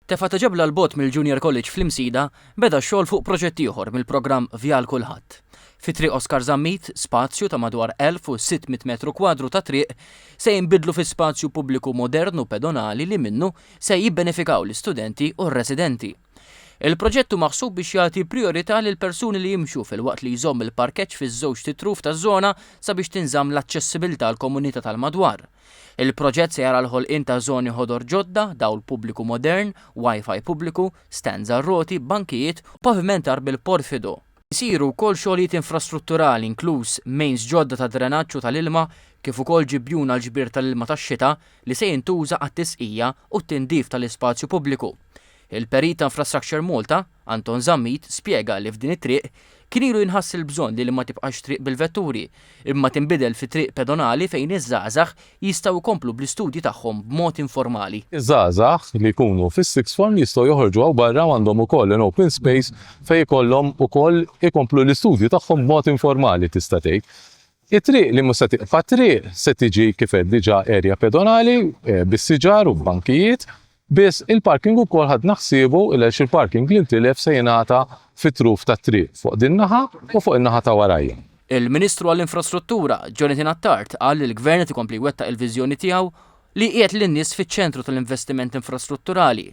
Tefgħa ta' ġebla 'l bogħod mill-Junior College fl-Imsida beda x-xogħol fuq proġett ieħor mill-programm Vjal Kulħadd. Fi Triq Oscar Zammit, spazju ta' madwar 1,600 metru kwadru ta' triq se jinbidlu fi spazju pubbliku modern u pedonali li minnu se jibbenefikaw l-istudenti u r-residenti. Il-proġett hu maħsub biex jagħti prijorità lill-persuni li jimxu filwaqt li jżomm il-parkeġġ fiż-żewġt itruf taż-żona sabiex tinżamm l-aċċessibilità għall-komunità tal-madwar. Il-proġett se jara l-ħolqien ta' żoni ħodor ġodda, dawl pubbliku modern, Wi-Fi pubbliku, stands għar-roti, bankijiet u pavimentar bil-porfido. Isiru wkoll xogħlijiet infrastrutturali inkluż mains ġodda ta' drenaġġ u tal-ilma kif ukoll ġibjun għall-ġbir tal-ilma tax-xita li se jintuża għat-tisqija u t-tindif tal-ispazju pubbliku. Il-Perit ta' Infrastructure Malta, Anton Zammit, spjega li f'din it-triq kien ilu jinħass il-bżonn li li ma tibqax triq bil-vetturi, imma tinbidel fi triq pedonali fejn iż-żgħażagħ jistgħu jkomplu bl-istudji tagħhom b'mod informali. Iż-żgħażagħ li jkunu fis-sixth form jistgħu joħorġu hawn barra u għandhom ukoll an open space fejn ikollhom ukoll ikomplu l-istudji tagħhom b'mod informali tista' tgħid. It-triq li mhux se tibqa' triq se tiġi kif għedt diġà area pedonali bis-siġar u b'bankijiet Biss il-parking ukoll ħadna ħsiebu għaliex il-parking li ntilef se jingħata fit-truf tat-triq fuq din naħa u fuq in-naħa ta' warajja. Il-Ministru għall-Infrastruttura, Jonathan Attard, qal li l-Gvern qed ikompli jwettaq il-viżjoni tiegħu li jqiegħed lin-nies fiċ-ċentru tal-investiment infrastrutturali.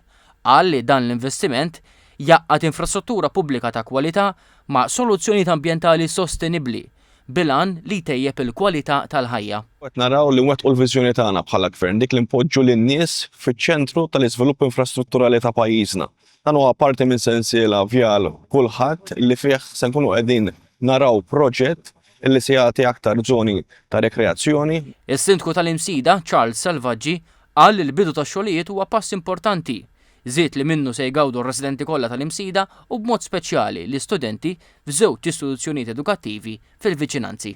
Qal li dan l-investiment jgħaqqad infrastruttura pubblika ta' kwalità ma' soluzzjonijiet ambjentali sostenibbli bil-għan li jtejjeb il-kwalità tal-ħajja. Qed naraw li nwettqu l-viżjoni tagħna bħala Gvern, dik li npoġġu lin-nies fiċ-ċentru tal-iżvilupp infrastrutturali ta' pajjiżna. Dan huwa parti minn sensiela Vjal Kulħadd li fih se nkunu qegħdin naraw proġett li se jagħti aktar żoni ta' rekreazzjoni. Is-Sindku tal-Imsida, Charles Selvaggi, qal li l-bidu tax-xogħlijiet huwa pass importanti. Żied li minnu se jgawdu r-residenti kollha tal-Imsida u b'mod speċjali l-istudenti f'żewġ istituzzjonijiet edukattivi fil-viċinanzi.